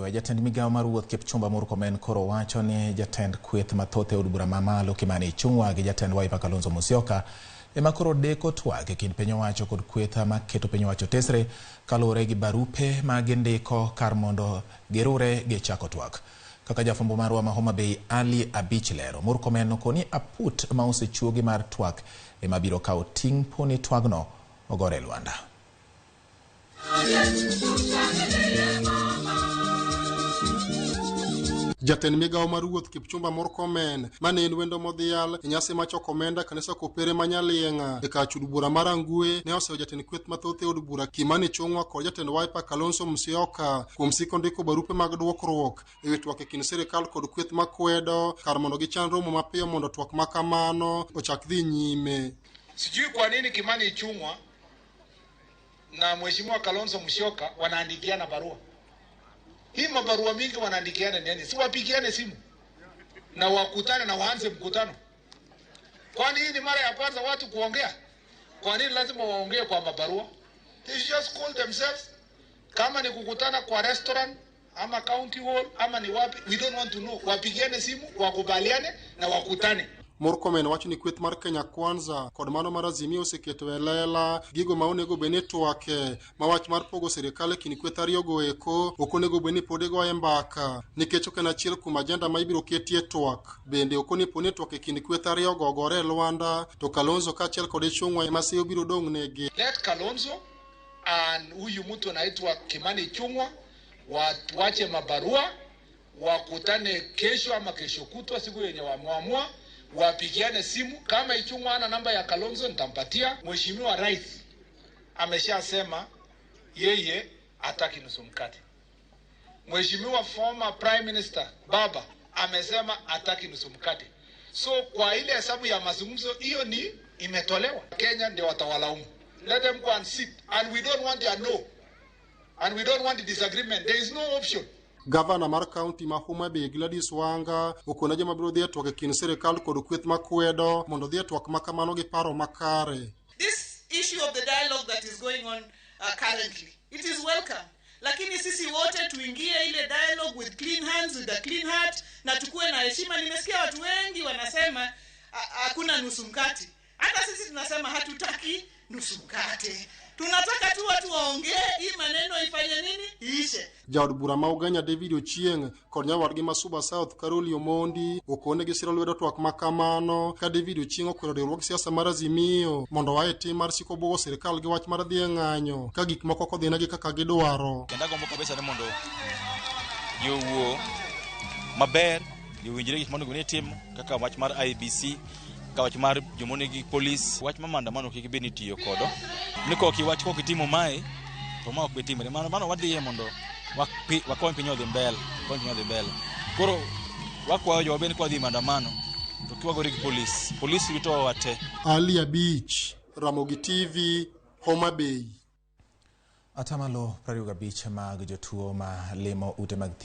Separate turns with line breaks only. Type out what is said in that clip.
Wechewa, jatend migawo mar wuoth Kipchumba Murkomen koro wacho ni jatend kweth mathoth e od bura mamalo Kimani Ichung'wa gi jatend Wiper Kalonzo Musyoka ema koro deko twak e kind piny owacho kod kweth maketo piny owacho tesre kaluwore gi barupe ma gindiko kar mondo girure gi chako twak. Kaka jafwambo marwa ma Homa Bay Ali Abich lero, Murkomen okoni aput ma osechuogi mar twak ema biro kawo ting' poni twagno ogore e lwanda.
Jatend migawo mar wuoth Kipchumba Murkomen mane en wendo modhial e nyasi mar choko omenda kanisa Kopere ma Nyalieng'a e kar chud bura mar Rangwe ne oseyo jatend kweth mathoth e od bura Kimani Ichung'wa kod jatend Wiper Kalonzo Musyoka kuom siko ndiko barupe mag dwokruok e wi twak e kind sirikal kod kweth makwedo kar mondo gichan romo mapiyo mondo twak ma kamano ochak dhi nyime.
Sijui kwa nini Kimani Ichung'wa na Mheshimiwa Kalonzo Musyoka wanaandikiana barua. Hii mabarua mingi wanaandikiana nini? Si wapigiane simu na wakutane na waanze mkutano. Kwani hii ni mara ya kwanza watu kuongea? Kwa nini lazima waongee kwa mabarua? They should just call themselves. Kama ni kukutana kwa restaurant ama county hall ama ni wapi, we don't want to know. Wapigiane simu, wakubaliane na wakutane.
Murkomen wacho ni kweth mar Kenya Kwanza kod mano mar Azimio oseketo e lela gigo ma onego bed ni twake ma wach mar pogo sirikal e kind kweth ariyogo eko ok onego bed ni pod igoye mbaka nikech ok en achiel kuom ajenda ma ibiro ketie twak. Bende ok onepo ni twak e kind kweth ariyogo ogore e lwanda to Kalonzo kaachiel kod Ichung'wa ema seyo biro dong' negi.
Let Kalonzo and huyu mtu anaitwa Kimani Ichung'wa wache mabarua, wakutane kesho ama kesho kutwa, siku yenye wameamua, wapigiane simu. Kama Ichung'wa ana namba ya Kalonzo nitampatia. Mheshimiwa Rais ameshasema yeye hataki nusu mkate. Mheshimiwa former Prime Minister Baba amesema hataki nusu mkate. So kwa ile hesabu ya mazungumzo hiyo ni imetolewa. Kenya ndio watawalaumu. Let them go and sit and we don't want their no and we don't want the disagreement. There is no option.
Gavana mar kaunti ma Homa Bay Gladys Wanga okone joma biro dhi e twak e kind sirikal kod kweth makwedo mondo dhi e twak ma kamano gi paro makare.
This issue of the dialogue that is going on currently, it is welcome. Lakini sisi wote tuingie ile dialogue with clean hands, with a clean heart, na tukuwe na heshima. Nimesikia watu wengi wanasema hakuna nusu mkate. Hata sisi tunasema hatutaki nusu mkate. Tunataka tu watu waongee, hii maneno ifanye nini? Iishe.
Jaod bura ma Ugenya David Ochieng kod nyawadgi ma Suba South Caroli Omondi okone gi siro lwedo twak ma kamano ka David Ochieng okwero riwruog siasa mar Azimio mondo oa e tim mar siko buogo sirikal gi wach mar dhi e ng'anyo ka gik moko ok odhinegi kaka gidwaro.
Kendo agombo kabisa ni mondo ji owuo maber, ji owinjre gik monego ni itimo kaka wach mar IEBC, kaka wach mar joma nigi polis, wach mar maandamano kik bed ni itiyo kodo. Ni kok iwach kok itimo mae, to ma ok bi timre. Mano mano wadhiye mondo wakony piny odhi mbele, wakony piny odhi mbele. Koro wakwayo jowa bende kwadhi e maandamano to kiwagore gi polis, polis ritowa wate.
Ali Abich, Ramogi TV, Homa Bay.
Atamalo 25 mag jotuo ma limo ute mag